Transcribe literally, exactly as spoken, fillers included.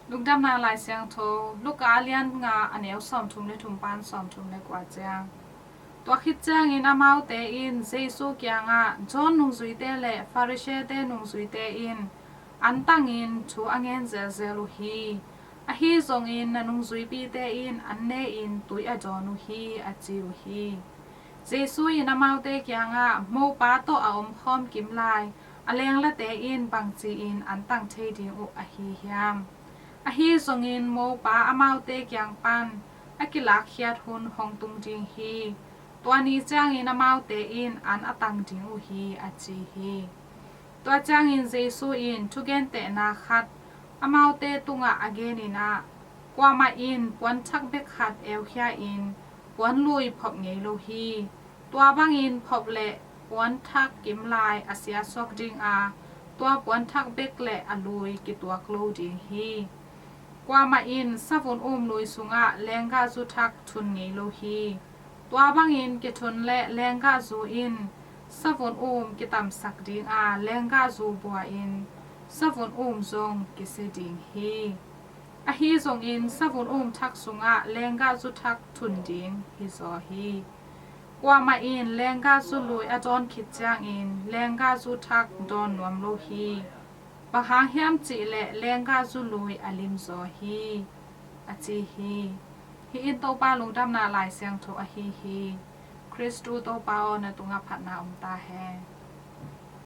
Lungdamna Lai Siangtho, Luka a lian nga, a neu sawmthum le thum pan sawmthum le kua ciang. Tua khit ciangin amaute in Jesu kiangah, John nungzuite le Farisee-te nungzuite in an tangin thu a ngen zelzel uh hi. Ahi zongin na nungzuipite in an ne-in tui a dawn uh hi, a ci uh hi. Jesu in amaute kiangah, Mopa tawh a omkhawm kim lai a lenglate in bangci-in an tang thei ding uh ahi hiam? Ahi zongin mopa amaute kiang pan a kilakkhiat hun hong tung ding hi. Tua ni ciangin amaute in an a tang ding uh hi, a ci hi. Tua ciangin Jesu in thugentehna khat amaute tungah a genin ah, Kuamah in puanthak bek khat eukhia-in puanlui phop ngei lo hi. Tua bangin phop leh puanthak kim lai a siasuak ding a, tua puanthak bek le a lui kituak lo ding hi. Kuamah in savun um lui sungah lenggahzu thak thun ngei lo hi. Tua bangin kithun le lenggahzu in savun um kitamsak ding a, lenggahzu bua-in savun um zong kisia ding hi. Ahi zongin savun um thak sungah lenggahzu thak thun ding hizaw hi. Kuamah in lenggahzu lui a dawn khit ciangin lenggahzu thak dawn nuam lo hi. Bang hang hiam cih leh lenggahzu lui a limzaw hi, a ci hi. Hih in Topa Lungdamna Lai Siangtho ahi hi. Khristu Topa aw, na tungah phatna om ta hen.